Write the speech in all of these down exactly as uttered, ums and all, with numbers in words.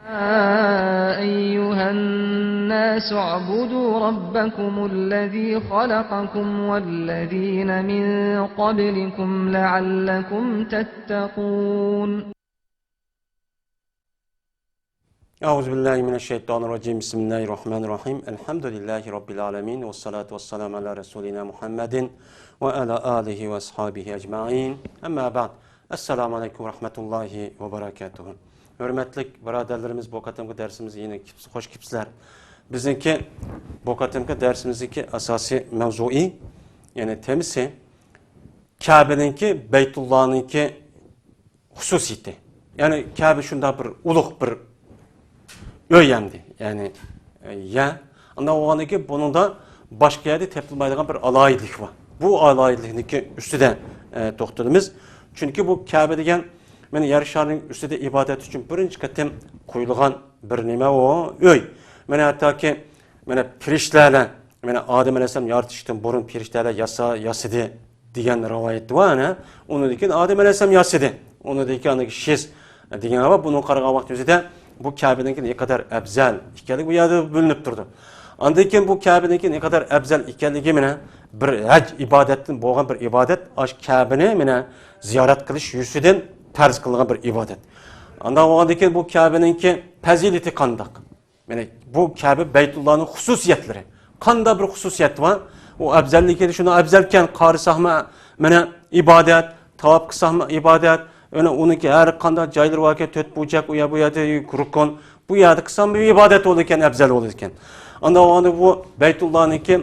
يا أيها الناس اعبدوا ربكم الذي خلقكم والذين من قبلكم لعلكم تتقون. أعوذ بالله من الشيطان الرجيم. بسم الله الرحمن الرحيم. الحمد لله رب العالمين. والصلاة والسلام على رسولنا محمد وعلى آله وأصحابه أجمعين. أما بعد. السلام عليكم ورحمة الله وبركاته. ھۆرمەتلىك بۇرادەرلىرىمىز، بۇ قېتىمقى دەرسىمىزگە يەنە كېلىپسىز، خوش كېلىپسىلەر. بىزنىڭكى بۇ قېتىمقى دەرسىمىزدىكى ئاساسىي مەۋزۇيى، يەنى تېمىسى، كەبىنىڭكى بەيتۇللانىڭكى خۇسۇسىيىتى. يەنى كەبە شۇنداق بىر ئۇلۇغ بىر ئۆي ئەمدى. يەنى، ئە، يە. ئانداق بولغاندىن كېيىن بۇنىڭدا باشقا يەردە تېپىلمايدىغان بىر ئالاھىدىلىك بار. بۇ ئالاھىدىلىكنىڭكى ئۈستىدە، ئە، توختىلىمىز. چۈنكى بۇ كەبە دېگەن مانا يەر شارىنىڭ ئۈستىدە ئىبادەت ئۈچۈن بىرىنچى قېتىم قويۇلغان بىر نېمە ئۇ ئۆي. مانا ھەتتاكى مانا پىرىشتىلەر، مانا ئادەم ئەلەيھىسسالام يارىتىشتىن بۇرۇن پىرىشتىلەر ياسا-، ياسىدى دېگەن رىۋايەت بار، ئەنە. ئۇنىڭدىن كېيىن ئادەم ئەلەيھىسسالام ياسىدى. ئۇنىڭدىن كېيىن ئاندىن كېيىن شىس دېگەن بار. بۇنىڭغا قارىغان ۋاقىت ئۆزىدە بۇ كەبىنىڭكى نەقەدەر ئەپزەل ئىكەنلىكى بۇ يەردە بىلىنىپ تۇرىدۇ. ئاندىن كېيىن بۇ كەبىنىڭكى نەقەدەر ئەپزەل ئىكەنلىكى مانا بىر ھەج ئىبادەتتىن بولغان بىر ئىبادەت، ئاش كەبىنى مانا زىيارەت قىلىش يۈزىسىدىن پەرز قىلىنغان بىر ئىبادەت. ئانداق بولغاندىن كېيىن بۇ كەبىنىڭكى پەزىلىتى قانداق؟ مانا بۇ كەبە بەيتۇللانىڭ خۇسۇسىيەتلىرى. قانداق بىر خۇسۇسىيەت بار؟ ئۇ ئەپزەللىكى شۇنداق ئەپزەلكەن، قارىساقمۇ، مانا ئىبادەت، تاۋاپ قىلساقمۇ ئىبادەت، يەنە ئۇنىڭكى ھەر قانداق جايلىرى باركەن، تۆت بۇرجەك، ئۇ يەر، بۇ يەردە رۇكۇن، بۇ يەردە قىلسام بۇ ئىبادەت بولىدىكەن، ئەپزەل بولىدىكەن. ئانداق بولغاندا بۇ بەيتۇللانىڭكى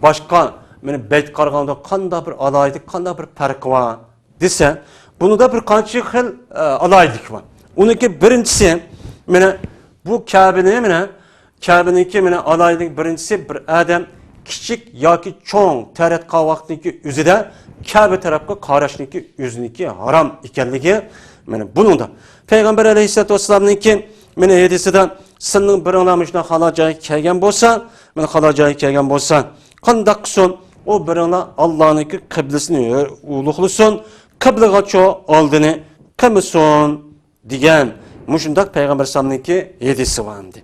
باشقا، مانا بەيتكە قارىغاندا قانداق بىر ئالاھىدىلىك، قانداق بىر پەرقى بار؟ دېسە، بۇنىڭدا بىر قانچە خىل، ئە، ئالاھىدىلىك بار. ئۇنىڭكى بىرىنچىسى، مانا بۇ كەبىنى، مانا كەبىنىڭكى، مانا ئالاھىدىلىك بىرىنچىسى، بىر ئادەم كىچىك ياكى چوڭ تەرەت قاۋاقنىڭكى ئۆزىدە كەبە تەرەپكە قاراشنىڭكى ئۆزىنىڭكى ھارام ئىكەنلىكى، مانا بۇنىڭدا. پەيغەمبەر ئەلەيھىسسالاتۇ ۋەسسالامنىڭكى، مانا ھەدىسىدە، سىلىنىڭ بىرىڭلار مۇشۇنداق خالا جايغا كەلگەن بولسا، مانا خالا جايغا كەلگەن بولسا، قانداق قىلسۇن؟ ئۇ بىرىڭلار ئاللانىڭكى قىبلىسىنى ئۇلۇغلىسۇن، قىبلىغا چۇ ئالدىنى قىلمىسۇن دېگەن مۇشۇنداق پەيغەمبەر ئەلەيھىسسالامنىڭكى ھەدىسى بار ئەمدى.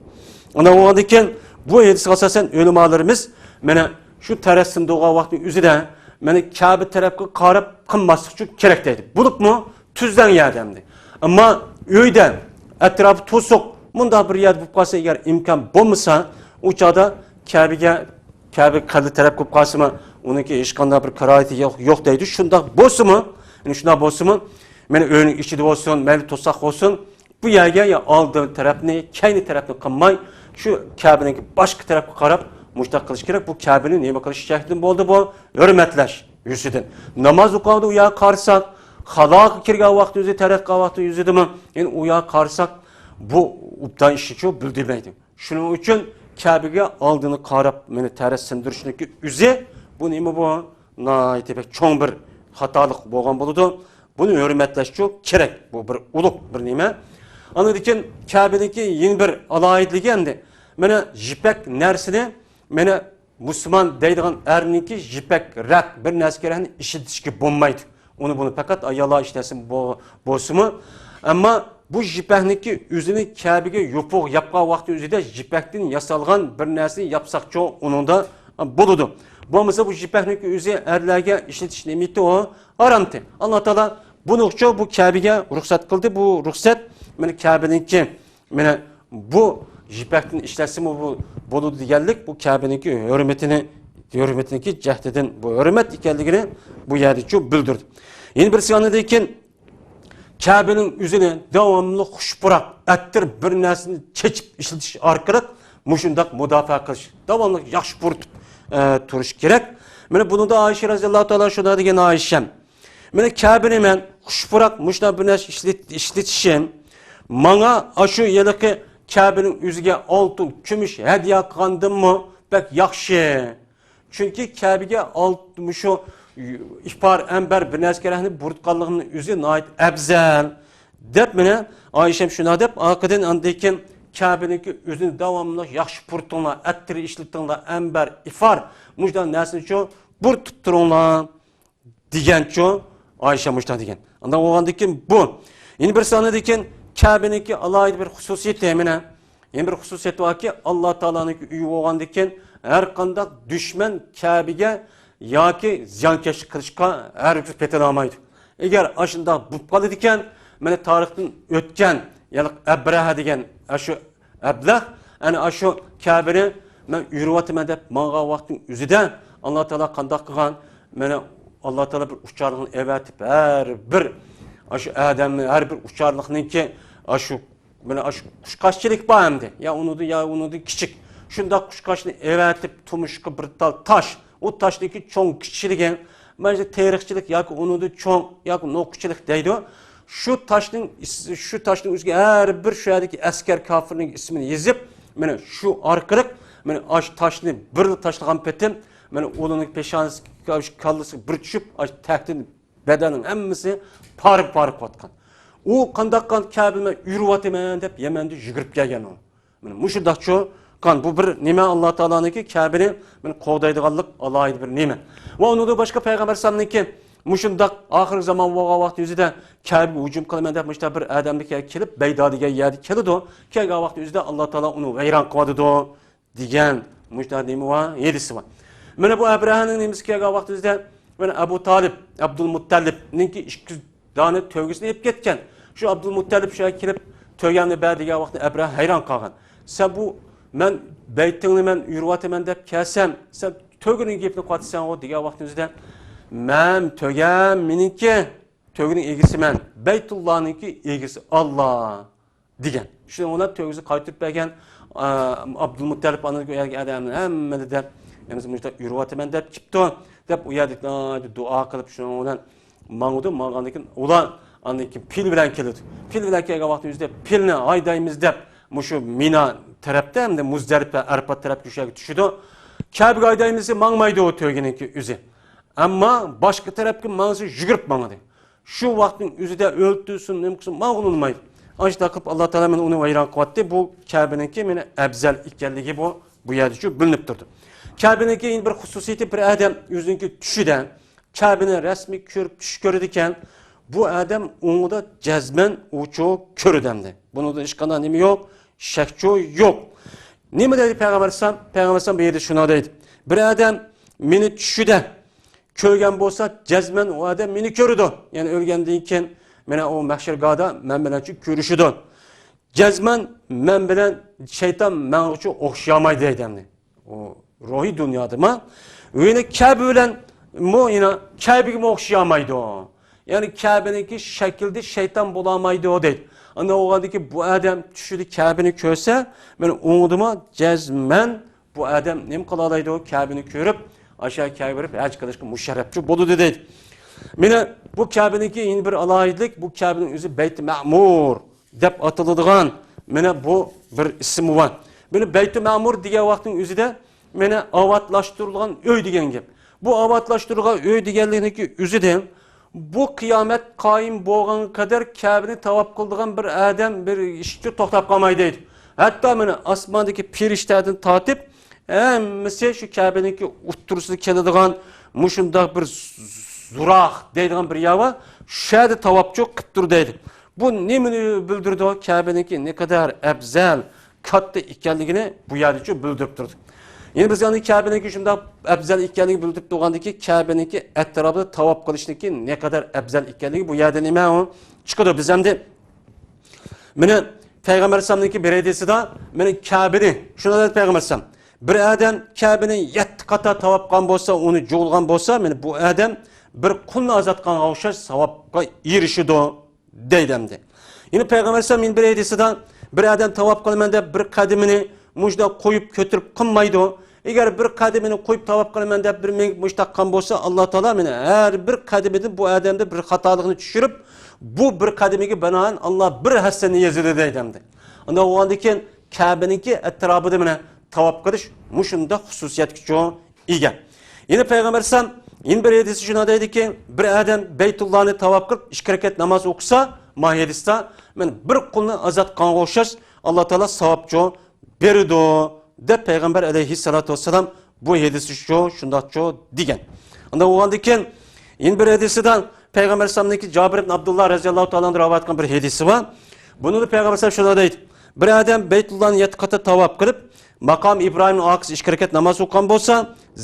ئۇنداق بولغاندىن كېيىن بۇ ھەدىسكە ئاساسەن ئۆلىمالىرىمىز مانا شۇ تەرەت سىندۇرغان ۋاقتىنىڭ ئۆزىدە مانا كەبە تەرەپكە قاراپ قىلماسلىق ئۈچۈن كېرەك دەيدۇ. بولۇپمۇ تۈزلەڭ يەردە ئەمدى. ئەمما ئۆيدە ئەتراپى توسۇق مۇنداق بىر يەردە بولۇپ قالسا، ئەگەر ئىمكان بولمىسا، ئۇ چاغدا كەبىگە كەبە قىبلە تەرەپ قىلىپ قالسىمۇ، ئۇنىڭكى ھېچقانداق بىر كاراھىيىتى يوق، يوق دەيدۇ. شۇنداق بولسىمۇ، يەنى شۇنداق بولسىمۇ، مەيلى ئۆينىڭ ئىچىدە بولسۇن، مەيلى توساق بولسۇن، بۇ يەرگە يا ئالدىن تەرەپنى، كەينى تەرەپنى قىلماي، شۇ كەبىنىڭكى باشقا تەرەپكە قاراپ مۇشۇنداق قىلىش كېرەك. بۇ كەبىنى نېمە قىلىش جەھەتتىن بولدى بۇ؟ ھۆرمەتلەش يۈزىسىدىن. ناماز ئوقۇغاندا ئۇ يەرگە قارىساق، خالاغا كىرگەن ۋاقتى يۈزى، تەرەت قىلغان ۋاقتى يۈزىدىمۇ، يەنى ئۇ يەرگە قارىساق، بۇ ئوبدان ئىشنى شۇ بىلدۈرمەيدۇ. شۇنىڭ ئۈچۈن كەبىگە ئالدىنى قاراپ، مېنى تەرەت سىندۇرۇشنىڭكى ئۆزى، بۇ نېمە بۇ؟ ناھايىتى بەك چوڭ بىر خاتالىق بولغان بولىدۇ. بۇنى ھۆرمەتلەشچۇ كېرەك. بۇ بىر ئۇلۇغ بىر نېمە. ئاندىن كېيىن كەبىنىڭكى يەنە بىر ئالاھىدىلىكى ئەمدى. مانا يىپەك نەرسىنى، مانا مۇسۇلمان دەيدىغان ئەرنىڭكى يىپەك رەق بىر نەرسە كېرەكنى ئىشلىتىشكە بولمايدۇ. ئۇنى بۇنى پەقەت ئاياللار ئىشلەتسە بو-، بولسىمۇ، ئەمما بۇ يىپەكنىڭكى ئۆزىنى كەبىگە يوپۇق ياپقان ۋاقتى ئۆزىدە يىپەكتىن ياسالغان بىر نەرسىنى ياپساقچۇ ئۇنىڭدا بولىدۇ. بولمىسا بۇ يىپەكنىڭكى ئۆزى ئەرلەرگە ئىشلىتىش نېمىتى ئۇ ھارامتى. ئاللا تائالا بۇنىڭچۇ بۇ كەبىگە رۇخسەت قىلدى. بۇ رۇخسەت مانا كەبىنىڭكى مانا بۇ يىپەكتىن ئىشلەتسىمۇ بۇ بولىدۇ دېگەنلىك، بۇ كەبىنىڭكى ھۆرمىتىنى، ھۆرمىتىنىڭكى جەھىتىدىن بۇ ھۆرمەت ئىكەنلىكىنى بۇ يەردىچۇ بىلدۈردى. يەنە بىرسى ئاندىن كېيىن كەبىنىڭ ئۆزىنى داۋاملىق خۇش پۇراق، ئەتىر بىر نەرسىنى چېچىپ ئىشلىتىش ئارقىلىق مۇشۇنداق مۇداپىئە قىلىش، داۋاملىق ياخشى پۇرىتىپ، ئە، تۇرۇش كېرەك. مانا بۇنىڭدا ئائىشە رەزىياللاھۇ تائالا شۇنداق دېگەن ئائىشەم. مانا كەبىنى مەن خۇش پۇراق مۇشۇنداق بىر نەرسە ئىشلىت-، ئىشلىتىشىم ماڭا ئاشۇ ھېلىقى كەبىنىڭ ئۆزىگە ئالتۇن، كۈمۈش ھەدىيە قىلغاندىنمۇ بەك ياخشى. چۈنكى كەبىگە ئالت-، مۇشۇ ئىپار، ئەمبەر بىر نەرسە كېرەكنى بۇرۇتقانلىقىمنىڭ ئۆزى ناھايىتى ئەپزەل، دەپ مانا ئائىشەم شۇنداق دەپ، ئارقىدىن ئاندىن كېيىن كەبىنىڭكى ئۆزىنى داۋاملىق ياخشى پۇرىتىڭلار، ئەتىر ئىشلىتىڭلار، ئەمبەر، ئىپار، مۇشۇنداق نەرسىنىچۇ بۇرۇتۇپ تۇرۇڭلار. دېگەنچۇ، ئائىشە مۇشۇنداق دېگەن. ئانداق بولغاندىن كېيىن بۇ، يەنە بىرسى ئاندىن كېيىن كەبىنىڭكى ئالاھىدە بىر خۇسۇسىيىتى مانا، يەنە بىر خۇسۇسىيىتى باركى، ئاللا تائالانىڭكى ئۆيى بولغاندىن كېيىن ھەر قانداق دۈشمەن كەبىگە ياكى زىيانكەشلىك قىلىشقا ھەرگىز پېتىنالمايدۇ. ئەگەر ئاشۇنداق بولۇپ قالىدىكەن، مانا تارىختىن ئۆتكەن، يەنى ئەبرەھە دېگەن ئاشۇ ئەبلەھ، ئەنە ئاشۇ كەبىنى مەن ئۆرۈۋاتىمەن دەپ ماڭغان ۋاقىتنىڭ ئۆزىدە ئاللا تائالا قانداق قىلغان؟ مانا ئاللا تائالا بىر ئۇچارلىقنى ئەۋەتىپ، ھەر بىر ئاشۇ ئادەمنى، ھەر بىر ئۇچارلىقنىڭكى ئاشۇ مانا ئاشۇ قۇشقاچچىلىق بار ئەمدى. يا ئۇنىڭدىن، يا ئۇنىڭدىن كىچىك. شۇنداق قۇشقاچنى ئەۋەتىپ، تۇمشۇقى بىر تال تاش. ئۇ تاشنىڭكى چوڭ كىچىكلىكى، مانا شۇ تېرىقچىلىق ياكى ئۇنىڭدىن چوڭ ياكى نوقۇچىلىق دەيدۇ. شۇ تاشنىڭ ئىس-، شۇ تاشنىڭ ئۆزىگە ھەر بىر شۇ يەردىكى ئەسكەر كاپىرنىڭ ئىسمىنى يېزىپ، مانا شۇ ئارقىلىق مانا ئاشۇ تاشنى بىرلا تاشلىغان پېتىم، مانا ئۇلارنىڭ پېشانىسى، كاللىسىغا بىر چۈشۈپ، ئاشۇ تەختىنى بەدەننىڭ ھەممىسى پارە-پارە قىلىۋاتقان. ئۇ قانداق قىلغان كەبىنى مەن ئۆرۈۋاتىمەن دەپ يەمەندىن يۈگۈرۈپ كەلگەن ئۇ. مانا مۇشۇنداقچۇ قىلغان بۇ بىر نېمە، ئاللا تائالانىڭكى كەبىنى مانا قوغدايدىغانلىق ئالاھىدە بىر نېمە. ۋە ئۇنىڭدىن باشقا پەيغەمبەر ئەلەيھىسسالامنىڭكى مۇشۇنداق ئاخىرقى زامان بولغان ۋاقىت يۈزىدە كەبىگە ھۇجۇم قىلىمەن دەپ مۇشۇنداق بىر ئادەمگە كېلىپ، بەيدا دېگەن يەرگە كېلىدۇ. كەلگەن ۋاقىت يۈزىدە ئاللا تائالا ئۇنى ۋەيران قىلىۋاتىدۇ. دېگەن مۇشۇنداق نېمە بار، ھەدىسى بار. مانا بۇ ئەبرەھەنىڭ نېمىسى كەلگەن ۋاقتىمىزدا، مانا ئەبۇ تالىپ، ئابدۇلمۇتتەلىپنىڭكى ئىككى دانە تۆگىسىنى ئېلىپ كەتكەن. شۇ ئابدۇلمۇتتەلىپ شۇ يەرگە كېلىپ، تۆگەمنى بەر دېگەن ۋاقتىدا ئەبرەھە ھەيران قالغان. سەن بۇ مەن بەيتىڭنى مەن ئۆرۈۋاتىمەن دەپ كەلسەم، سەن تۆگىنىڭ گېپىنى قىلىۋاتىسەنغۇ دېگەن ۋاقتىمىزدا، مەن تۆگەم مېنىڭكى، تۆگىنىڭ ئىگىسى مەن، بەيتۇللانىڭكى ئىگىسى ئاللا. دېگەن. شۇنىڭ بىلەن تۆگىسىنى قايتۇرۇپ بەرگەن، ئا، ئابدۇلمۇتتەلىپ ئانا ئۇ يەرگە ئادەمنى ھەممىنى دەپ، ئەمىسە مۇشۇنداق ئۆرۈۋاتىمەن دەپ چىقىپتۇ، دەپ ئۇ يەردە دۇئا قىلىپ، شۇنىڭ بىلەن ماڭىدۇ، ماڭغاندىن كېيىن ئۇلار ئاندىن كېيىن پىل بىلەن كېلىدۇ. پىل بىلەن كەلگەن ۋاقتىمىزدا پىلنى ھايدايمىز دەپ، مۇشۇ مىنا تەرەپتە، ھەمدە مۇزدەلىپە، ئەرپات تەرەپكە شۇ يەرگە چۈشىدۇ. كەبىگە ھايدايمىز دېسە ماڭمايدۇ ئۇ تۆگىنىڭكى ئۆزى. ئەمما باشقا تەرەپكە ماڭسا يۈگۈرۈپ ماڭىدۇ. شۇ ۋاقىتنىڭ ئۆزىدە ئۆلتۈرسۇن، نېمە قىلسۇن، ماڭغىلى بولمايدۇ. ئاشۇنداق قىلىپ، ئاللا تائالا مانا ئۇنى ۋەيران قىلىۋەتتى. بۇ كەبىنىڭكى مانا ئەپزەل ئىكەنلىكى بۇ، بۇ يەردىچۇ بىلىنىپ تۇرىدۇ. كەبىنىڭكى يەنە بىر خۇسۇسىيىتى، بىر ئادەم ئۆزىنىڭكى چۈشىدە كەبىنى رەسمىي كۆرۈپ، چۈش كۆرىدىكەن، بۇ ئادەم ئوڭىدا جەزمەن ئۇچۇ كۆرىدۇ ئەمدى. بۇنىڭدا ھېچقانداق نېمە يوق، شەكچۇ يوق. نېمە دەيدۇ پەيغەمبەر ئەلەيھىسسالام؟ پەيغەمبەر ئەلەيھىسسالام بۇ يەردە شۇنداق دەيدۇ. بىر ئادەم مېنى چۈشىدە كۆرگەن بولسا، جەزمەن ئۇ ئادەم مېنى كۆرىدۇ. يەنى ئۆلگەندىن كېيىن مانا ئۇ مەھشەرگاھدا مەن بىلەن چۈ كۆرۈشىدۇ. جەزمەن مەن بىلەن شەيتان ماڭغۇچۇ ئوخشىيالمايدۇ دەيدۇ ئەمدى. ئۇ روھىي دۇنيادىمۇ. يەنە كەبە بىلەن مۇ، يەنە كەبىگىمۇ ئوخشىيالمايدۇ. يەنى كەبىنىڭكى شەكلىدە شەيتان بولالمايدۇ دەيدۇ. ئانداق بولغاندىكىن بۇ ئادەم چۈشىدە كەبىنى كۆرسە، مانا ئوڭىدىمۇ جەزمەن بۇ ئادەم نېمە قىلالايدۇ؟ كەبىنى كۆرۈپ، ئاشۇ كەبىگە بېرىپ ھەج قىلىشقا مۇشەررەپچۇ بولىدۇ دەيدۇ. مانا بۇ كەبىنىڭكى يەنە بىر ئالاھىدىلىك، بۇ كەبىنىڭ ئۆزى بەيت مەمۇر دەپ ئاتىلىدىغان مانا بۇ بىر ئىسمى بار. بۇنى بەيت مەمۇر دېگەن ۋاقىتنىڭ ئۆزىدە مانا ئاۋاتلاشتۇرۇلغان ئۆي دېگەن گەپ. بۇ ئاۋاتلاشتۇرۇلغان ئۆي دېگەنلىكنىڭكى ئۆزىدە بۇ قىيامەت قايىم بولغانغا قەدەر كەبىنى تاۋاپ قىلىدىغان بىر ئادەم، بىر ئىشچى توختاپ قالمايدۇ دەيدۇ. ھەتتا مانا ئاسماندىكى پېرىشتەدىن تارتىپ، ھەممىسى شۇ كەبىنىڭكى ئوتتۇرىسىدا كېلىدىغان مۇشۇنداق بىر زۇراق دەيدىغان بىر يەر بار. شۇ يەردە تاۋاپچۇ قىپ تۇر دەيدۇ. بۇ نېمىنى بىلدۈرىدۇ؟ كەبىنىڭكى نەقەدەر ئەپزەل، كاتتا ئىكەنلىكىنى بۇ يەردىچۇ بىلدۈرۈپ تۇرىدۇ. يەنە بىز يەنە كەبىنىڭكى شۇنداق ئەپزەل ئىكەنلىكىنى بىلدۈرۈپ تۇرغاندىكى، كەبىنىڭكى ئەتراپىدا تاۋاپ قىلىشنىڭكى نەقەدەر ئەپزەل ئىكەنلىكى بۇ يەردە نېمە ئۇ چىقىدۇ. بىز ئەمدى مانا پەيغەمبەر ئەلەيھىسسالامنىڭكى بىر ھەدىسىدە، مانا كەبىنى، شۇنداق دەيدۇ پەيغەمبەر ئەلەيھىسسالام، بىر ئادەم كەبىنى يەتتە قاتا تاۋاپ قىلغان بولسا، ئۇنى جۇغلىغان بولسا، مانا بۇ ئادەم بىر قۇلنى ئازاد قىلغانغا ئوخشاش ساۋابقا ئېرىشىدۇ دەيدۇ ئەمدى. يەنە پەيغەمبەر ئەلەيھىسسالام يەنە بىر ھەدىسىدە، بىر ئادەم تاۋاپ قىلىمەن دەپ بىر قەدىمىنى مۇشۇنداق قويۇپ كۆتۈرۈپ قىلمايدۇ. ئەگەر بىر قەدىمىنى قويۇپ تاۋاپ قىلىمەن دەپ بىر مېڭىپ مۇشۇنداق قىلغان بولسا، ئاللا تائالا مانا ھەر بىر قەدىمىدىن بۇ ئادەمدە بىر خاتالىقنى چۈشۈرۈپ، بۇ بىر قەدىمىگە بىنائەن ئاللا بىر ھەسەنە يېزىدۇ دەيدۇ ئەمدى. ئانداق بولغاندىن كېيىن كەبىنىڭكى ئەتراپىدا مانا تاۋاپ قىلىش مۇشۇنداق خۇسۇسىيەتكىچۇ ئىگە. يەنە پەيغەمبەر ئەلەيھىسسالام يەنە بىر ھەدىسى شۇنداق دەيدىكى، بىر ئادەم بەيتۇللانى تاۋاپ قىلىپ ئىككى رەكەت ناماز ئوقۇسا، ما ھەدىستە، مانا بىر قۇلنى ئازاد قىلغانغا ئوخشاش، ئاللا تائالا ساۋابچۇ بېرىدۇ، دەپ پەيغەمبەر ئەلەيھىسسالاتۇ ۋەسسالام بۇ ھەدىسى شۇ، شۇنداقچۇ دېگەن. ئانداق بولغاندىن كېيىن يەنە بىر ھەدىسىدە پەيغەمبەر ئەلەيھىسسالامنىڭكى جابىر ئىبن ئابدۇللا رەزىياللاھۇ تائالا ئەنھۇ رىۋايەت قىلغان بىر ھەدىسى بار. بۇنىڭدا پەيغەمبەر ئەلەيھىسسالام شۇنداق دەيدۇ، بىر ئادەم بەيتۇللانى يەتتە قېتى تاۋاپ قىلىپ، ماقام ئىبراھىمنىڭ ئارقىسىدا ئىككى رەكەت ناماز ئوقۇغان بولسا،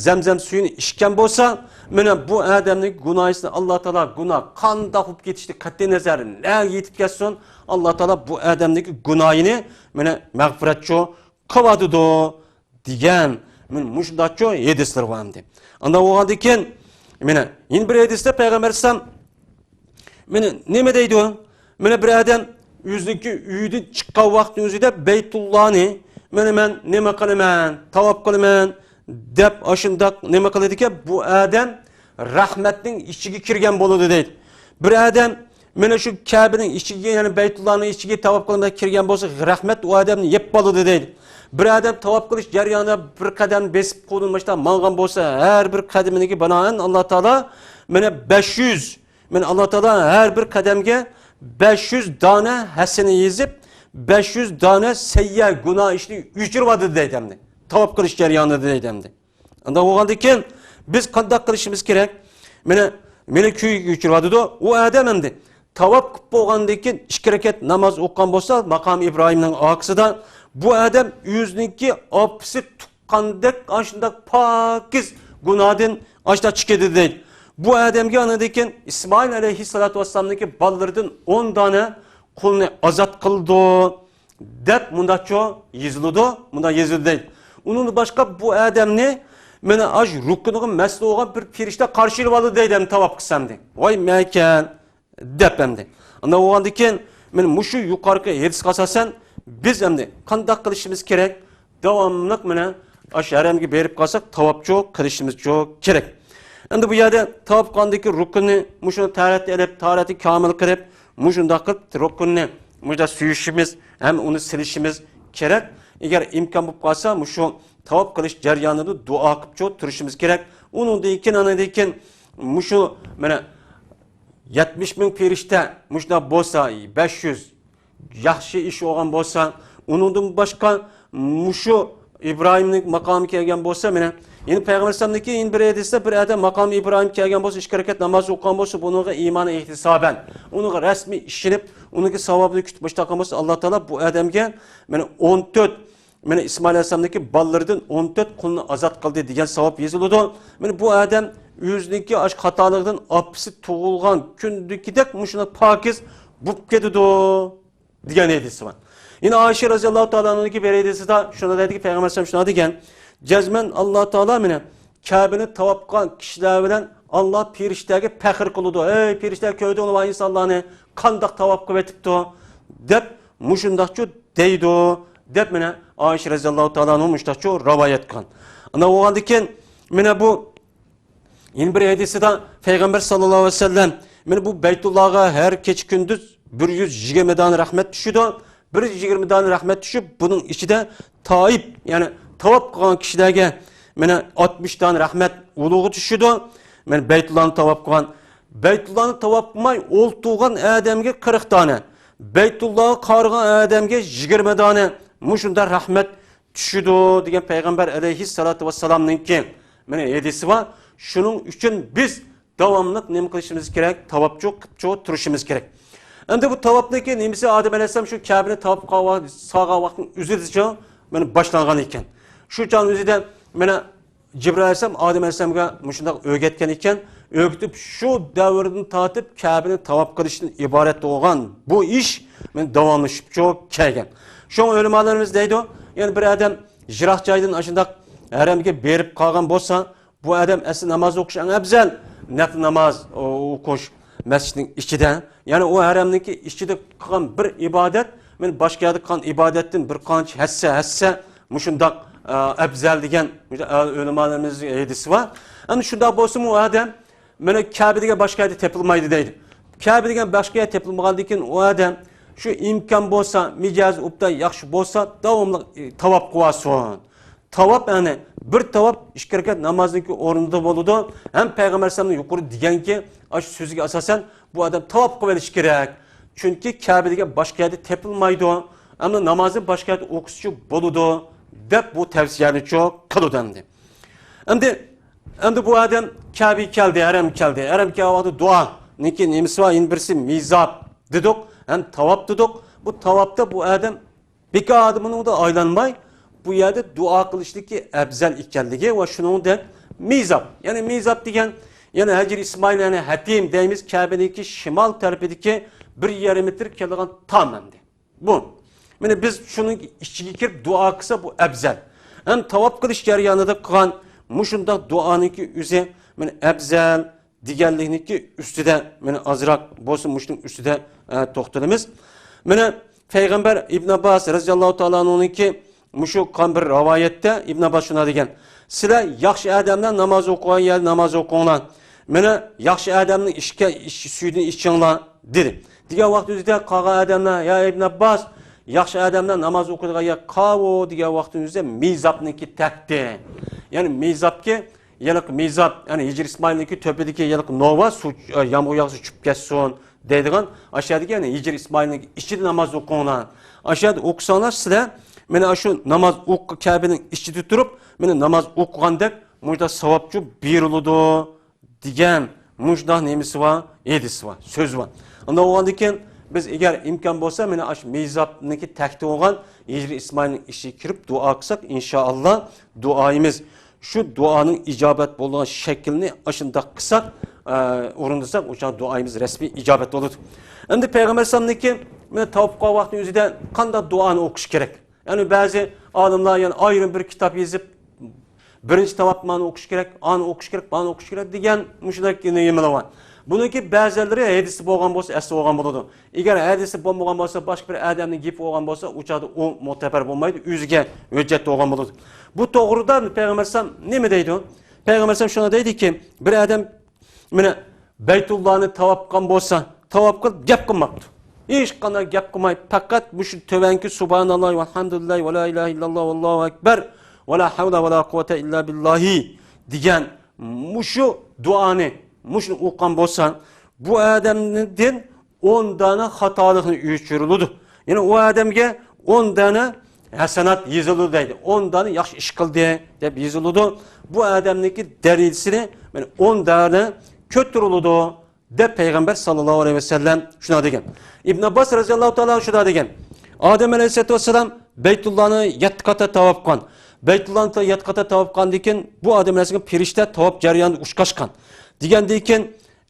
زەمزەم سۈيىنى ئىچكەن بولسا، مانا بۇ ئادەمنىڭ گۇناھىسىنى ئاللا تائالا، گۇناھ قانداق بولۇپ كېتىشتىن قەتئىي نەزەر، نەگە يېتىپ كەتسۇن، ئاللا تائالا بۇ ئادەمنىڭ گۇناھىنى مانا مەغپىرەتچۇ قىلىۋاتىدۇ دېگەن، مانا مۇشۇنداقچۇ ھەدىسلەر بار ئەمدى. ئانداق بولغاندىن كېيىن، مانا يەنە بىر ھەدىستە پەيغەمبەر ئەلەيھىسسالام مانا نېمە دەيدۇ؟ مانا بىر ئادەم ئۆزىنىڭكى ئۆيىدىن چىققان ۋاقتىنىڭ ئۆزىدە بەيتۇللانى، مانا مەن نېمە قىلىمەن، تاۋاپ قىلىمەن دەپ ئاشۇنداق نېمە قىلىدىكەن، بۇ ئادەم رەھمەتنىڭ ئىچىگە كىرگەن بولىدۇ دەيدۇ. بىر ئادەم مانا شۇ كەبىنىڭ ئىچىگە، يەنى بەيتۇللانىڭ ئىچىگە تاۋاپ قىلماي كىرگەن بولسا، رەھمەت ئۇ ئادەمنى يەپ قالىدۇ دەيدۇ. بىر ئادەم تاۋاپ قىلىش جەريانىدا بىر قەدەم بېسىپ قولىنى مۇشۇنداق ماڭغان بولسا، ھەر بىر قەدىمىگە بىنائەن ئاللا تائالا مانا بەش يۈز، مانا ئاللا تائالا ھەر بىر قەدەمگە بەش يۈز دانە ھەسەنە يېزىپ، بەش يۈز دانە سەييە، گۇناھ ئىشنى ئۆچۈرۈۋاتىدۇ دەيدۇ ئەمدى. تاۋاپ قىلىش جەريانىدا دەيدۇ ئەمدى. ئانداق بولغاندىن كېيىن بىز قانداق قىلىشىمىز كېرەك؟ مانا، مانا كۈيگە ئۆچۈرۈۋاتىدۇ. ئۇ ئادەم ئەمدى تاۋاپ قىلىپ بولغاندىن كېيىن ئىككى رەكەت ناماز ئوقۇغان بولسا، ماقام ئىبراھىمنىڭ ئارقىسىدا، بۇ ئادەم ئۆزىنىڭكى ئاپىسى تۇغقاندەك ئاشۇنداق پاكىز گۇناھدىن ئاشۇنداق چىقىدۇ دەيدۇ. بۇ ئادەمگە ئاندىن كېيىن ئىسمائىل ئەلەيھىسسالاتۇ ۋەسسالامنىڭكى بالىلىرىدىن ئون دانە قۇلنى ئازاد قىلىدۇ دەپ مۇنداقچۇ يېزىلىدۇ، مۇنداق يېزىلدى دەيدۇ. ئۇنىڭدىن باشقا بۇ ئادەمنى مانا ئاش رۇكنىغا مەسئۇل بولغان بىر پەرىشتە قارشى ئېلىۋالىدۇ دەيدۇ، ئەمدى تاۋاپ قىلسا ئەمدى. ۋاي مەكەن دەپ ئەمدى. ئانداق بولغاندىن كېيىن، مانا مۇشۇ يۇقىرىقى ھەدىسكە ئاساسەن، بىز ئەمدى قانداق قىلىشىمىز كېرەك؟ داۋاملىق مانا ئاشۇ ھەرەمگە بېرىپ قالساق، تاۋاپچۇ قىلىشىمىزچۇ كېرەك. ئەمدى بۇ يەردە تاۋاپ قىلغاندىن كېيىن رۇكننى مۇشۇنى تەھارەتنى ئېلىپ، تەھارەتنى كامىل قىلىپ، مۇشۇنداق قىلىپ رۇكننى مۇشۇنداق سۆيۈشىمىز ھەم ئۇنى سېلىشىمىز كېرەك. ئەگەر ئىمكان بولۇپ قالسا، مۇشۇ تاۋاپ قىلىش جەريانىدا دۇئا قىلىپچۇ تۇرۇشىمىز كېرەك. ئۇنىڭدىن كېيىن، ئاندىن كېيىن مۇشۇ مانا يەتمىش مىڭ پەرىشتە مۇشۇنداق بولسا، بەش يۈز ياخشى ئىش بولغان بولسا، ئۇنىڭدىن باشقا مۇشۇ ئىبراھىمنىڭ ماقامى كەلگەن بولسا، مانا يەنە پەيغەمبەر ئەلەيھىسسالامنىڭكى يەنە بىر ھەدىستە بىر ئادەم ماقامى ئىبراھىم كەلگەن بولسا، ئىككى رەكەت ناماز ئوقۇغان بولسا، بۇنىڭغا ئىمانى ئېھتىسابەن، ئۇنىڭغا رەسمىي ئىشىنىپ، ئۇنىڭكى ساۋابىنى كۈتۈپ مۇشۇنداق قىلغان بولسا، ئاللا تائالا بۇ ئادەمگە مانا ئون تۆت مانا ئىسمائىل ئەلەيھىسسالامنىڭكى بالىلىرىدىن ئون تۆت قۇلنى ئازاد قىلدى دېگەن ساۋاب يېزىلىدۇ. مانا بۇ ئادەم ئۆزىنىڭكى ئاشۇ خاتالىقىدىن ئاپىسى تۇغۇلغان كۈندىكىدەك مۇشۇنداق پاكىز بولۇپ كېتىدۇ دېگەن ھەدىسى بار. يەنە ئائىشە رەزىياللاھۇ تائالا ئەنھانىڭكى بىر ھەدىسىدە شۇنداق دەيدىكى، پەيغەمبەر ئەلەيھىسسالام شۇنداق دېگەن، جەزمەن ئاللا تائالا مانا كەبىنى تاۋاپ قىلغان كىشىلەر بىلەن ئاللا پەرىشتىلەرگە پەخىر قىلىدۇ. ئەي پەرىشتىلەر، كۆردۈڭلارمۇ ئىنسانلارنى قانداق تاۋاپ قىلىۋېتىپتۇ دەپ مۇشۇنداقچۇ دەيدۇ دەپ مانا ئائىشە رەزىياللاھۇ تائالا ئەنھا مۇشۇنداقچۇ رىۋايەت قىلغان. ئانداق بولغاندىن كېيىن مانا بۇ يەنە بىر ھەدىسىدە پەيغەمبەر ساللاللاھۇ ئەلەيھى ۋەسەللەم مانا بۇ بەيتۇللاغا ھەر كېچە كۈندۈز بىر يۈز يىگىرمە دانە رەھمەت چۈشىدۇ. بىر يۈز يىگىرمە دانە رەھمەت چۈشۈپ، بۇنىڭ ئىچىدە تائىپ، يەنى تاۋاپ قىلغان كىشىلەرگە مانا ئاتمىش دانە رەھمەت ئۇلۇغا چۈشىدۇ. مانا بەيتۇللانى تاۋاپ قىلغان، بەيتۇللانى تاۋاپ قىلماي ئولتۇرغان ئادەمگە قىرىق دانە، بەيتۇللاغا قارىغان ئادەمگە يىگىرمە دانە مۇشۇنداق رەھمەت چۈشىدۇ دېگەن پەيغەمبەر ئەلەيھىسسالاتۇ ۋەسسالامنىڭكى مانا ھەدىسى بار. شۇنىڭ ئۈچۈن بىز داۋاملىق نېمە قىلىشىمىز كېرەك؟ تاۋاپچۇ قىپچۇ تۇرۇشىمىز كېرەك. ئەمدى بۇ تاۋاپنىڭكى نېمىسى؟ ئادەم ئەلەيھىسسالام شۇ كەبىنى تاۋاپ قىلغان ۋاق-، سالغان ۋاقىتنىڭ ئۆزىدىچۇ مانا باشلانغان ئىكەن. شۇ چاغنىڭ ئۆزىدە مانا جىبرىئىل ئەلەيھىسسالام ئادەم ئەلەيھىسسالامغا مۇشۇنداق ئۆگەتكەن ئىكەن، ئۆگىتىپ، شۇ دەۋردىن تارتىپ كەبىنى تاۋاپ قىلىشتىن ئىبارەت بولغان بۇ ئىش مانا داۋاملىشىپچۇ كەلگەن. شۇڭا ئۆلىمالىرىمىز دەيدۇ، يەنى بىر ئادەم يىراق جايدىن ئاشۇنداق ھەرەمگە بېرىپ قالغان بولسا، بۇ ئادەم ئەسلى ناماز ئوقۇش ئەڭ ئەۋزەل، نەپلى ناماز ئوقۇش مەسچىتنىڭ ئىچىدە، يەنى ئۇ ھەرەمنىڭكى ئىچىدە قىلغان بىر ئىبادەت، مانا باشقا يەردە قىلغان ئىبادەتتىن بىر قانچە ھەسسە، ھەسسە مۇشۇنداق، ئە، ئەۋزەل دېگەن ئۆلىمالىرىمىز ھەدىسى بار. ئەمدى شۇنداق بولسىمۇ ئۇ ئادەم مانا كەبە دېگەن باشقا يەردە تېپىلمايدۇ دەيدۇ. كەبە دېگەن باشقا يەردە تېپىلمىغاندىن كېيىن ئۇ ئادەم شۇ ئىمكان بولسا، مىجەزى ئوبدان ياخشى بولسا، داۋاملىق، ئى، تاۋاپ قىلىۋالسۇن. تاۋاپ، يەنى بىر تاۋاپ ئىككى رەكەت نامازنىڭكى ئورنىدا بولىدۇ. ھەم پەيغەمبەر ئەلەيھىسسالام يۇقىرىدا دېگەنكى، ئاشۇ سۆزىگە ئاساسەن بۇ ئادەم تاۋاپ قىلىۋېلىشى كېرەك. چۈنكى كەبە دېگەن باشقا يەردە تېپىلمايدۇ. ئەمما نامازنى باشقا يەردە ئوقۇسىچۇ بولىدۇ، دەپ بۇ تەۋسىيەنىچۇ قىلىدۇ ئەمدى. ئەمدى، ئەمدى بۇ ئادەم كەبىگە كەلدى، ھەرەمگە كەلدى. ھەرەمگە كەلگەن ۋاقتىدا دۇئانىڭكى نېمىسى بار؟ يەنە بىرسى مىزاب دېدۇق، ھەم تاۋاپ دېدۇق. بۇ تاۋاپتا بۇ ئادەم بىكار ئادىمىنىڭدا ئايلانماي، بۇ يەردە دۇئا قىلىشلىكى ئەۋزەل ئىكەنلىكى ۋە شۇنىڭدەك مىزاب. يەنى مىزاب دېگەن، يەنى ھەجر ئىسمائىل، يەنى ھەتىم دەيمىز، كەبىنىڭكى شىمال تەرىپىدىكى بىر يېرىم مېتىر كېلىدىغان تام ئەمدى. بۇ. مانا بىز شۇنىڭ ئىچىگە كىرىپ دۇئا قىلسا، بۇ ئەۋزەل. ھەم تاۋاپ قىلىش جەريانىدا قىلغان مۇشۇنداق دۇئانىڭكى ئۆزى، مانا، ئەۋزەل دېگەنلىكنىڭكى ئۈستىدە، مانا، ئازراق بولسا مۇشۇنىڭ ئۈستىدە، ئە، توختىلىمىز. مانا، پەيغەمبەر ئىبن ئابباس رەزىياللاھۇ تائالا ئەنھۇنىڭكى مۇشۇ قان بىر رىۋايەتتە ئىبن ئابباس شۇنداق دېگەن، سىلەر ياخشى ئادەملەر ناماز ئوقۇغان يەردە ناماز ئوقۇڭلار. مانا، ياخشى ئادەمنىڭ ئىشكە، ئىش سۈيىدىن ئىچىڭلار، دېدى. دېگەن ۋاقتىمىزدا قالغان ئادەملەر، يا ئىبن ئابباس، ياخشى ئادەملەر ناماز ئوقۇيدىغان يەر قاۋۇ؟ دېگەن ۋاقتىمىزدا مىزابنىڭكى تەكتى. يەنى مىزابكى، يەنى مىزاب، يەنى ھىجر ئىسمائىلنىڭكى تۆپىدىكى يەنى نوۋا سۇ، يامغۇر ياغسا چۈشۈپ كەتسۇن دەيدىغان، ئاشۇ يەردىكى يەنى ھىجر ئىسمائىلنىڭ ئىچىدە ناماز ئوقۇڭلار. ئاشۇ يەردە ئوقۇساڭلار سىلەر، مانا شۇ ناماز ئوق-، كەبىنىڭ ئىچىدە تۇرۇپ، مانا ناماز ئوقۇغاندەك مۇشۇنداق ساۋابچۇ بېرىلىدۇ. دېگەن مۇشۇنداق نېمىسى بار، ھەدىسى بار، سۆزى بار. ئۇنداق بولغاندىكىن، بىز ئەگەر ئىمكان بولسا، مانا ئاشۇ مىزابنىڭكى تەكتى بولغان ھىجرىي ئىسمائىلنىڭ ئىچىگە كىرىپ دۇئا قىلساق، ئىنشائاللا دۇئايىمىز، شۇ دۇئانىڭ ئىجابەت بولىدىغان شەكلىنى ئاشۇنداق قىلساق، ئە، ئورۇندىساق، ئوشۇ دۇئايىمىز رەسمىي ئىجابەت بولىدۇ. ئەمدى پەيغەمبەر ئەلەيھىسسالامنىڭكى، مانا، تاۋاپ قىلغان ۋاقتىنىڭ ئۆزىدە قانداق دۇئانى ئوقۇش كېرەك؟ يەنى بەزى ئالىملار يەنى ئايرىم بىر كىتاب يېزىپ، بىرىنچى تاۋاپتا مانى ئوقۇش كېرەك، ئانى ئوقۇش كېرەك، مانى ئوقۇش كېرەك دېگەن مۇشۇنداق نېمىلەر بار. بۇنىڭكى بەزىلىرى ھەدىسى بولغان بولسا، ئەسلى بولغان بولىدۇ. ئەگەر ھەدىسى بولمىغان بولسا، باشقا بىر ئادەمنىڭ گېپى بولغان بولسا، ئۇ چاغدا ئۇ مۆتىبەر بولمايدۇ، ئۆزىگە ھۆججەت بولغان بولىدۇ. بۇ توغرىدا پەيغەمبەر ئەلەيھىسسالام نېمە دەيدۇ؟ پەيغەمبەر ئەلەيھىسسالام شۇنداق دەيدىكى، بىر ئادەم مانا بەيتۇللانى تاۋاپ قىلغان بولسا، تاۋاپ قىلىپ گەپ قىلماپتۇ. ھېچقانداق گەپ قىلماي، پەقەت مۇشۇ تۆۋەنكى سۇبھاناللاھ ۋەلھەمدۇلىللاھ ۋە لا ئىلاھە ئىللاللاھ ۋەللاھۇ ئەكبەر ۋە لا ھەۋلە ۋە لا قۇۋۋەتە ئىللا بىللاھى دېگەن مۇشۇ دۇئانى، مۇشۇنى ئوقۇغان بولسا، بۇ ئادەمدىن ئون دانە خاتالىقنى ئۆچۈرۈلىدۇ. يەنى ئۇ ئادەمگە ئون دانە ھەسەنات يېزىلىدۇ دەيدۇ. ئون دانە ياخشى ئىش قىلدى دەپ يېزىلىدۇ. بۇ ئادەمنىڭكى دەرىجىسىنى، يەنى ئون دانە كۆتۈرۈلىدۇ دەپ پەيغەمبەر ساللاللاھۇ ئەلەيھى ۋەسەللەم شۇنداق دېگەن. ئىبن ئابباس رەزىياللاھۇ تائالا شۇنداق دېگەن. ئادەم ئەلەيھىسسالاتۇ ۋەسسالام بەيتۇللانى يەتتە قاتا تاۋاپ قىلغان. بەيتۇللانى يەتتە قاتا تاۋاپ قىلغاندىن كېيىن بۇ ئادەم ئەلەيھىسسالام پەرىشتە تاۋاپ جەريانىدا ئۇچراشقان. دېگەندىن كېيىن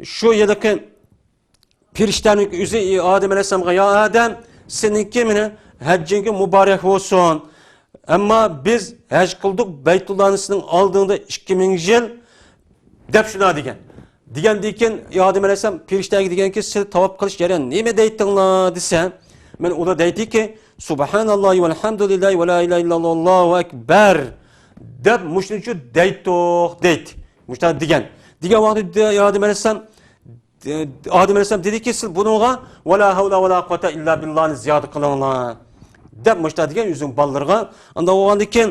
شۇ ھېلىقى پەرىشتەنىڭ ئۆزى ئادەم ئەلەيھىسسالامغا، يا ئادەم، سېنىڭكى مانا ھەججىڭگە مۇبارەك بولسۇن. ئەمما بىز ھەج قىلدۇق بەيتۇللانى سېنىڭ ئالدىڭدا ئىككى مىڭ يىل، دەپ شۇنداق دېگەن. دېگەندىن كېيىن ئادەم ئەلەيھىسسالام پەرىشتەگە دېگەنكى، سىلەر تاۋاپ قىلىش جەريانىدا نېمە دەيتتىڭلار دېسە، مانا ئۇلار دەيتتىكى، سۇبھاناللاھ ۋەلھەمدۇلىللاھ ۋە لا ئىلاھە ئىللاللاھ ۋەللاھۇ ئەكبەر دەپ مۇشۇنچە دەيتتۇق دەيتتى. مۇشۇنداق دېگەن. دېگەن ۋاقتىدا ئادەم ئەلەيھىسسالام ئادەم ئەلەيھىسسالام دېدىكى، سىز بۇنىڭغا ۋە لا ھەۋلە ۋە لا قۇۋۋەتە ئىللا بىللاھنى زىيادە قىلىڭلار، دەپ مۇشۇنداق دېگەن ئۆزىنىڭ بالىلىرىغا. ئانداق بولغاندىن كېيىن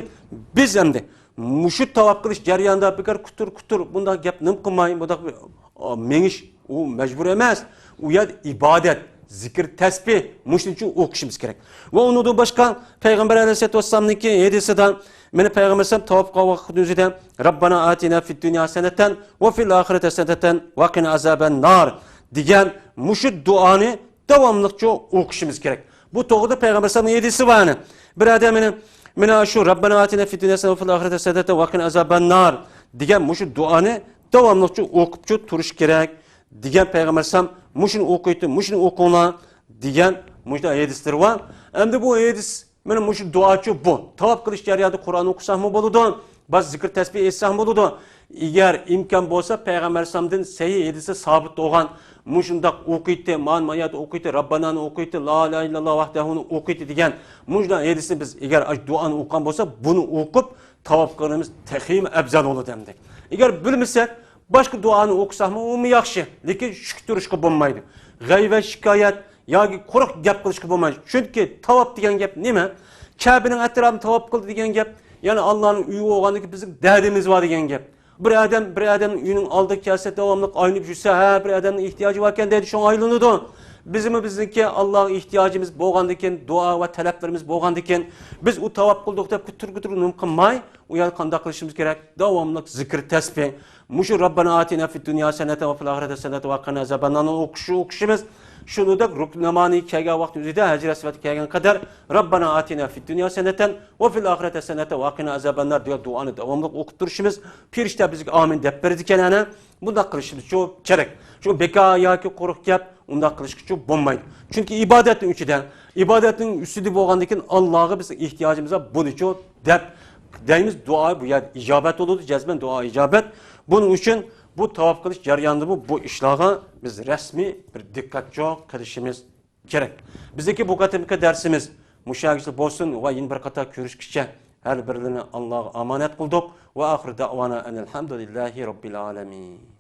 بىز ئەمدى مۇشۇ تاۋاپ قىلىش جەريانىدا بىكار كۇتۇر كۇتۇر بۇنداق گەپ نېمە قىلماي، بۇنداق بىر، ئا، مېڭىش ئۇ مەجبۇر ئەمەس. ئۇ يەردە ئىبادەت، زىكىر، تەسبىھ، مۇشۇنىڭ ئۈچۈن ئوقۇشىمىز كېرەك. ۋە ئۇنىڭدىن باشقا پەيغەمبەر ئەلەيھىسسالاتۇ ۋەسسالامنىڭكى ھەدىسىدە، مانا پەيغەمبەر ئەلەيھىسسالام تاۋاپ قىلغان ۋاقىتنىڭ ئۆزىدە، رەببەنا ئاتىنا فىد دۇنيا ھەسەنەتەن ۋە فىل ئاخىرەتى ھەسەنەتەن ۋە قىنا ئازابەن نار دېگەن مۇشۇ دۇئانى داۋاملىقچە ئوقۇشىمىز كېرەك. بۇ توغرىدا پەيغەمبەر ئەلەيھىسسالامنىڭ ھەدىسى بار. بىر ئادەم مانا، مانا شۇ رەببەنا ئاتىنا فىد دۇنيا ھەسەنەتەن ۋە فىل ئاخىرەتى ھەسەنەتەن ۋە قىنا ئازابەن نار دېگەن مۇشۇ دۇئانى داۋاملىقچە ئوقۇپچۇ تۇرۇش كېرەك دېگەن پەيغەمبەر ئەلەيھىسسالام، مۇشۇنى ئوقۇيتتى، مۇشۇنى ئوقۇڭلار دېگەن مۇشۇنداق ھەدىسلىرى بار. ئەمدى بۇ ھەدىس، مانا مۇشۇ دۇئاچۇ بۇ. تاۋاپ قىلىش جەريانىدا قۇرئان ئوقۇساقمۇ بولىدۇ، بەزى زىكىر تەسبىھ ئېيتساقمۇ بولىدۇ. ئەگەر ئىمكان بولسا، پەيغەمبەر ئەلەيھىسسالامدىن سەھىھ ھەدىسى سابىت بولغان، مۇشۇنداق ئوقۇيتتى، مانا ما يەردە ئوقۇيتتى، رەببانانى ئوقۇيتتى، لا ئىلاھە ئىللاللاھ ۋەھدەھۇنى ئوقۇيتتى دېگەن مۇشۇنداق ھەدىسنى بىز ئەگەر ئاشۇ دۇئانى ئوقۇغان بولسا، بۇنى ئوقۇپ تاۋاپ قىلغىنىمىز تېخىمۇ ئەۋزەل بولىدۇ ئەمدى. ئەگەر بىلمىسەك، باشقا دۇئانى ئوقۇساقمۇ ئۇمۇ ياخشى، لېكىن شۈك تۇرۇشقا بولمايدۇ. غەيۋەت، شىكايەت ياكى قۇرۇق گەپ قىلىشقا بولمايدۇ. چۈنكى تاۋاپ دېگەن گەپ نېمە؟ كەبىنىڭ ئەتراپىنى تاۋاپ قىل دېگەن گەپ، يەنى ئاللانىڭ ئۆيى بولغاندىكىن بىزنىڭ دەردىمىز بار دېگەن گەپ. بىر ئادەم بىر ئادەمنىڭ ئۆيىنىڭ ئالدىغا كەلسە، داۋاملىق ئايلىنىپ يۈرسە، ھە، بىر ئادەمنىڭ ئېھتىياجى باركەن دەيدۇ، شۇڭا ئايلىنىدۇ. بىزمۇ بىزنىڭكى ئاللاغا ئېھتىياجىمىز بولغاندىكىن، دۇئا ۋە تەلەپلىرىمىز بولغاندىكىن، بىز ئۇ تاۋاپ قىلدۇق دەپ كۇتۇر كۇتۇر نېمە قىلماي، ئۇ يەردە قانداق قىلىشىمىز كېرەك؟ داۋاملىق زىكىر، تەسبىھ. مۇشۇ رەببانا ئاتىنا فىد دۇنيا ھەسەنەتەن ۋە فىل ئاخىرەتى ھەسەنەتەن ۋە قىنا ئازابەننارنى ئوقۇشنى ئوقۇشىمىز. شۇنىڭدەك رۇكنۇ يامانىغا كەلگەن ۋاقىتنىڭ ئۆزىدە، ھەجەر ئەسۋەدكە كەلگەن قەدەر رەببانا ئاتىنا فىد دۇنيا ھەسەنەتەن ۋە فىل ئاخىرەتى ھەسەنەتەن ۋە قىنا ئازابەننار دېگەن دۇئانى داۋاملىق ئوقۇپ تۇرۇشىمىز. پەرىشتە بىزگە ئامىن دەپ بېرىدىكەن ئەنە. بۇنداق قىلىشىمىزچۇ كېرەك. شۇ بىكار ياكى قۇرۇق گەپ، ئۇنداق قىلىشقىچۇ بولمايدۇ. چۈنكى ئىبادەتنىڭ ئىچىدە، ئىبادەتنىڭ ئۈستىدە بولغاندىن كېيىن ئاللاغا بىز ئېھتىياجىمىز بار، بۇنىچۇ دەپ دەيمىز، دۇئا بۇ يەردە ئىجابەت بولىدۇ، جەزمەن دۇئا ئىجابەت. بۇنىڭ ئۈچۈن بۇ تاۋاپ قىلىش جەريانىدىمۇ بۇ ئىشلارغا بىز رەسمىي بىر دىققەتچۇ قىلىشىمىز كېرەك. بىزنىڭكى بۇ قېتىمقى دەرسىمىز مۇشۇ يەرگىچە بولسۇن ۋە يەنە بىر قېتىم كۆرۈشكىچە ھەر بىرلىرىنى ئاللاغا ئامانەت قىلدۇق. ۋە ئاخىر دەۋانا ئەنىل ھەمدۇلىللاھى رەببىل ئالەمىن.